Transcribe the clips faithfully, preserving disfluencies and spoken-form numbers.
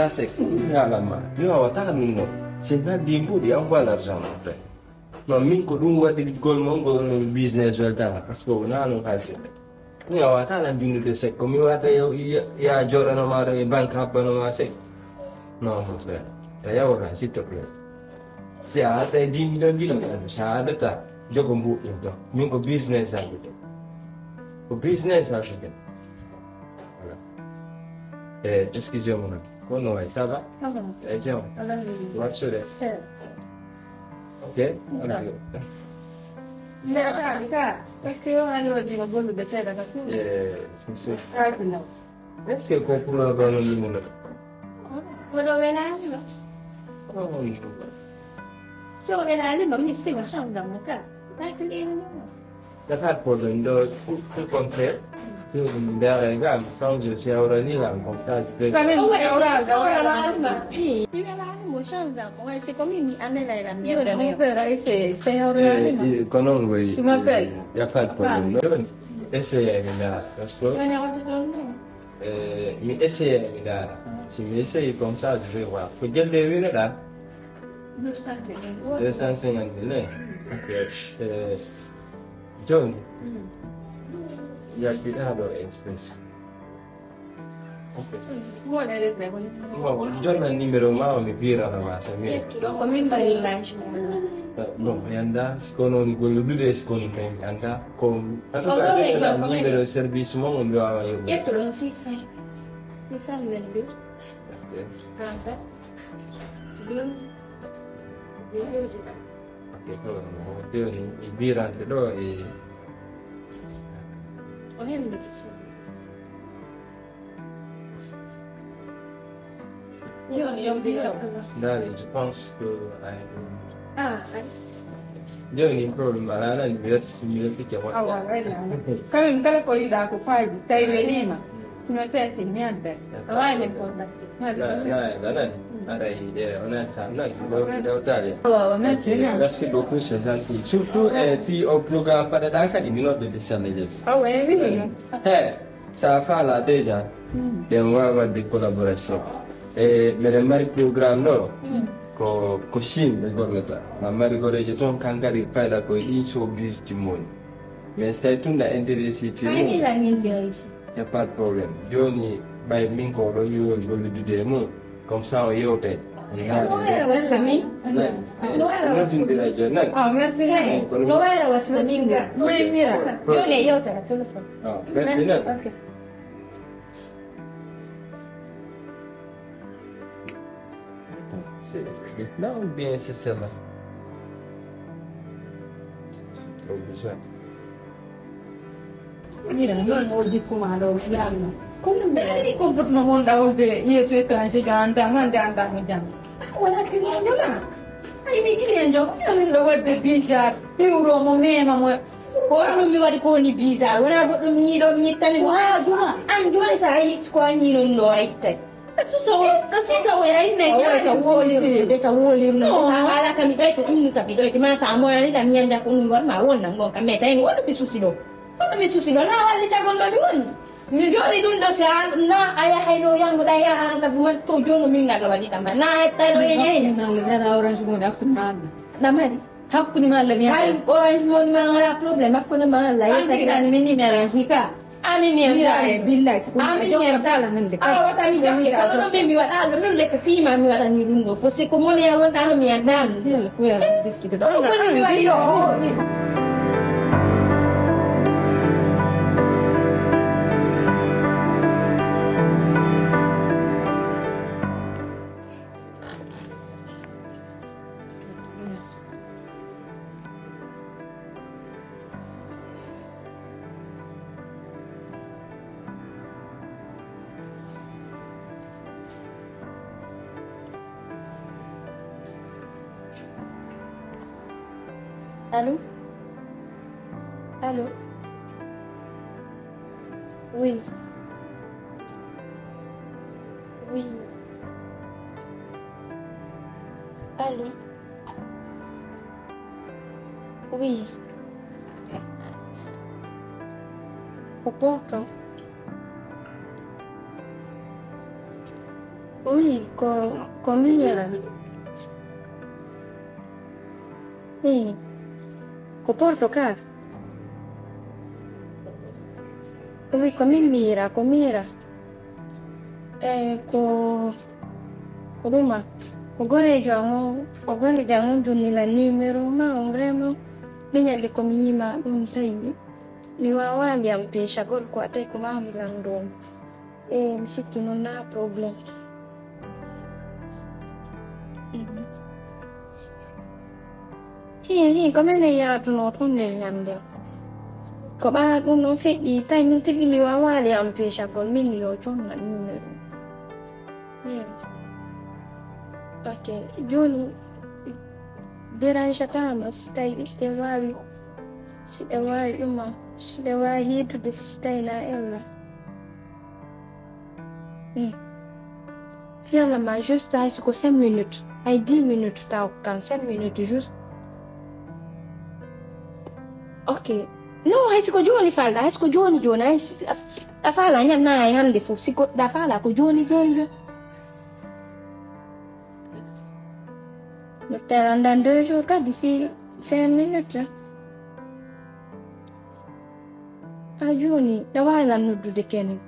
Sek, mi haalan ma, mi wawata ɗum ɗo. Si ngaddi mbuɗi, envoie l'argent, mon frère. Non, min ko ɗum waɗi gol mon, ko ɗum business weltana, parce que wona no haalde. Mi wawata lan bindude sek, ko mi wata yo, ya, ya joɗano ma ɗo e banque habbano ma sek. Non, mon frère, a yawra, s'il te plaît. Si a haɗa e dindi ɗo gila, si a haɗata, jogo mbuɗi ɗo. Min ko business haɗude. Ko business haɗude. Voilà. Eh, excusez-moi. Kono way, ça va? Ça va. Eh, tiens. Alhamdulillah. What's your name? Eh. Ok. Alhamdulillah. Mais attends, attends. Parce que on a le droit de gollude seeɗa ka suudu. Eh, c'est sûr. Ah, non. Est-ce que ko pour le bon numéro? Kono wenaani ma. Oh, oui. So wenaani ma, mi siga sangam ka. Lakin ini. Dakar ko ɗum ɗo, tout, tout complet. Tout ɗum ndara e gam, sans je suis awrani gam, comme ça, je vais. Kamin, awra, awra, awra. Mi wenaani mo sangam, ko way, c'est comme une année là, il a mis. Mon frère, c'est, c'est awrani ma. Eh, eh, kono ngoy. Tu m'appelles? Il y a pas de problème. Ah. Essayez, là, parce que. Eh, mi essayé, mi ndaara. Si mi essayé comme ça, je vais voir. Ko jelde wiyreɗaa? Deux cent cinquante mille. Deux cent cinquante mille, eh? Ok. Eh, jooni, yaltiɗaa ɗo express. Ok. Bon, jonna numéro ma o mi birana ma, so mi. Ko min mbaɗi ma. Bon, mi annda, si kono woni gollude, si kono mi annda. Ko, en tout cas, numéro service mo, mo mi wawa yoɓude. Ƴettu ɗon six cents. Six cent vingt-deux. Ok. Trente. Douze. Douze. Ok, ko, o tewni, e birante ɗo, e. O hemni. Yo, yo, yo. Ndaari, je pense que I. Ah, ay. Jooni problème alaa, nani mi werti, mi wertike moƴƴa. Awa, wayla. Kamin kala ko yiɗaa ko faaji, tawi weliima. Mi wertete, mi adda. Awa, men ko batte. Na, na, na, nani? Aɗa yiɗe, o nani sa, nani? Ɗo, ɗo taali. Awa, o nani. Merci beaucoup, c'est gentil. Surtout, eh, fii o programme paɗaɗaa kadi, mi nodde de samedi. Awa, e wini. He. So a faalaa déjà, ɗen waawa waɗde collaboration. E, meɗen mari programme ɗo, ko, ko Chine ɓe gollata. Ma mari goreejo toon, kan kadi fayda ko e ɗin showbiz ji moni. Mais so tawi tun na intéressé ti mum, il a intéressé. Y a pas de problème. Jooni, ɓay min ko ɗo yiwol gollidude e mum. Comme ça, o yewtay. No wara wasa min. No wara wasa min. Ah, merci. No wara wasa min. Wayira. Jooni yewtata téléphone. Ah, merci. Ok. C'est, non, bien, c'est celle-là. Trop besoin. Mira, non, o jikku ma ɗo, yalno. Kono mbeɗa yiɗi comportement mon ɗawde yeeso étranger jo anda, hande anda mo jam. Wala client jo na. Ay, mi client jo, ko min ɗo wadde bizarre, piwɗo mo, mema mo. Ko ɗum mi waɗi ko woni bizarre, wona goɗɗum ñiiɗo mi ñittani mo. Wa juma, an joni sa yiɗi ko a ñiiɗon ɗo a ittay. Ɗo suusa o, ɗo suusa o, ya inna o ya ka woli, de ka woli no. Sa wala kam ɗoy ko ɗum ka mi ɗoy, ma sa mo ya ni da mi yanda ko ɗum wal ma wonna ngon kam me tayin wonno mi suusi ɗo. Wonno mi suusi ɗo, na walli tagol ɗo mi woni. Mi joni ɗum ɗo sa na aya hayno yango da ya han ka man to jono min ngado wali ɗam. Na tayi ɗo ya ya. Na na orange mo da funa. Na mari. Hakkunde ma Allah mi hay orange mon ma wala problème, hakkunde ma Allah. An yetta tigi ani min ni mi arrange ka. Ami mi arrange. Billahi, si ko ami mi arrange. Tala hande ka. Awa wata mi jokki ko no mi mi wada ɗo, min lekka fima mi wada ni ɗum ɗo. Fo si ko mon ya wonda no mi anda. Ko ya biskit ɗo. Ko ni mi wadi ɗo. Allô? Allô? Oui. Oui. Allô? Oui. Ko goto. Oui, ko, ko miñiral. Eh, ko porto ka. Ko mi, ko min miira, ko miira. Eh, ko, ko ɗuma. Ko goreejo am o, ko goreejo am o donnila numéro ma on vraiment. Miñande ko mi yima ɗum tawi. Mi wawa ndiyam peesagol ko a tawi ko ma mi lanndoo. Eh, mi sikki noon na problème. Hi, hi, ko minen yaatunoo toon nder ñande. Ko ɓaa ɗum noon feƴƴi, tawi min tigi mi waawaali am peesagol, min yo jonna ɗum. Hi. Ok, jooni dérange-taama si tawi ɓiɓɓe waawi, si ɓe waawi ɗuma, si ɓe waawi yiidude si tawi na ella. Hmm. Finalement, juste, hay si ko cinq minutes, hay dix minutes taw kan, cinq minutes juste. Ok. Non, hay si ko jooni falɗa, hay si ko jooni jooni, hay si a, a faala ñande hay hannde fof, si goɗɗa faala ko jooni jooni jooni. Docteur anndan deux jours kadi fii cinq minutes. A jooni, ɗa waawi lan noddude kene.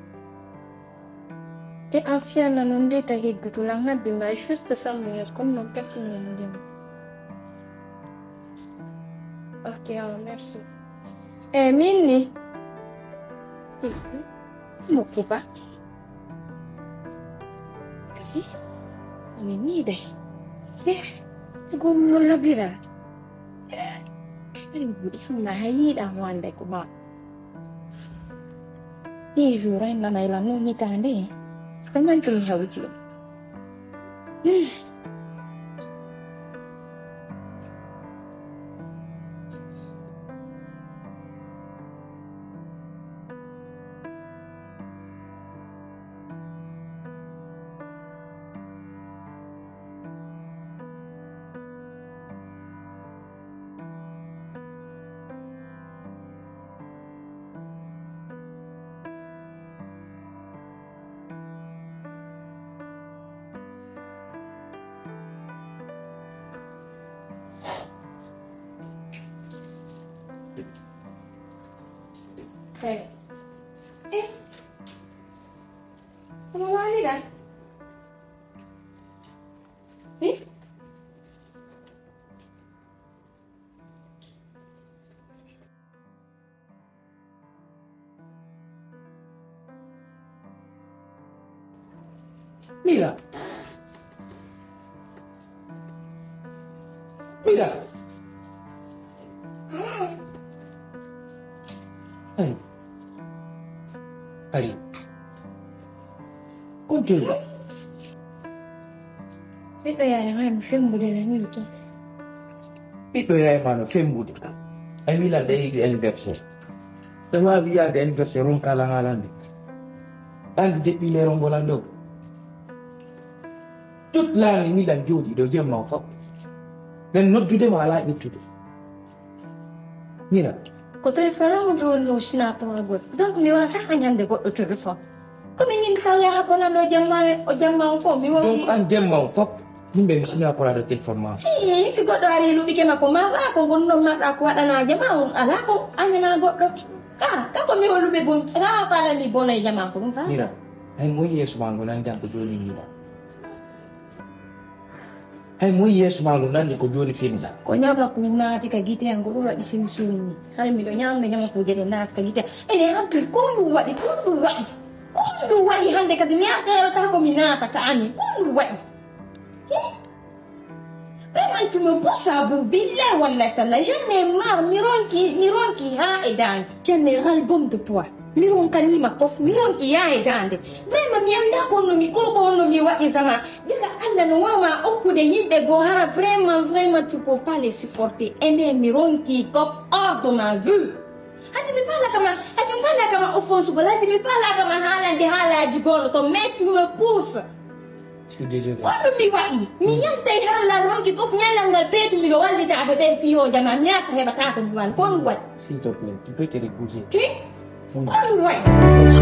E a fiyana noon nde ta heddutu lan habbi ma juste cinq minutes, comme noon quatre minutes ndema. Ok, awa, merci. E min ni. Mo fuba. Kasi, min ni day. Ye, gom no labira. Ay, buɗi fina hayiɗa mo ande ko ma. Ɗii jour ay nanay lan noon hitaande. Ko man tumi hawti. Eh. Eh. Omo waali lan? Eh? Mira. Mira. Ay. Ay. Ko jooni? Ɓiɗɗo yaaya ma no fembude la nii to. Ɓiɗɗo yaaya ma no fembude. Ay, mi lan ɗa yiɗi anniversaire. Ɗa waawi yaade anniversaire on kala haalande. An depuis leero ngo lan ɗo. Toute la nuit mi lan jooɗi ɗo jemma o fof. Nan noddude ma alaa ƴettude. Mira. Ko téléphone am jooni o sina poragol. Donc mi waɗata a ñande goɗɗo téléphone. Ko min yimɓe taw yaha ko nan ɗo jamma, o jamma on fof, mi wawdi. Donc an jamma on fof, yimɓe mi sina porade téléphone ma. Ii, si goɗɗo ari luɓike ma ko marɗa, ko gonɗo marɗa ko waɗana jama on, alaa ko añana goɗɗo. Ka, ka ko mi o luɓe bon, ka faala mi bona e jama ko ɗum fa. Mira, hay mo yeeso ma ngo nan jam ko jooni mira. Hay moy yeeso ma no nanni ko jooni finna? Ko ñama ko naati ka gite am, ko ɗum waɗi simi sumi. Hay miɗo ñamde ñama ko jeɗe naati ka gite am. Ene hanki ko ɗum waɗi, ko ɗum waɗi. Ko ɗum waɗi hannde kadi mi arta heɓata ko mi naata ka ami. Ko ɗum waɗi. Vraiment, tu me pousses à bout. Billahi wallahi tallahi. J'en ai marre. Mi ronki, mi ronki ha e daande. J'en ai ras le bol de toi. Mi ronkanima kof, mi ronki yaa e daande. Vraiment, mi anndaa ko honno mi, ko, ko honno mi waɗirta ma. Gila Allah no waawma okkude yimɓe goo, hara vraiment, vraiment, tu peux pas les supporter. Ene mi ronki kof hors de ma vue. Hay si mi faala kama, hay si mi faala kama offense gol, hay si mi faala kama haalande haalaaji goo no to, mais tu me pousses. Je suis désolé. Ko ɗum mi waɗi. Mi yaltay haralal ronki kof ñallal ngal feetu miɗo wallitaade ɓen fiyooja ma, mi arta heɓata ko mi walla. Ko ɗum waɗi. S'il te plaît, tu peux te reposer. Ki? Oui. Ko ɗum waɗi.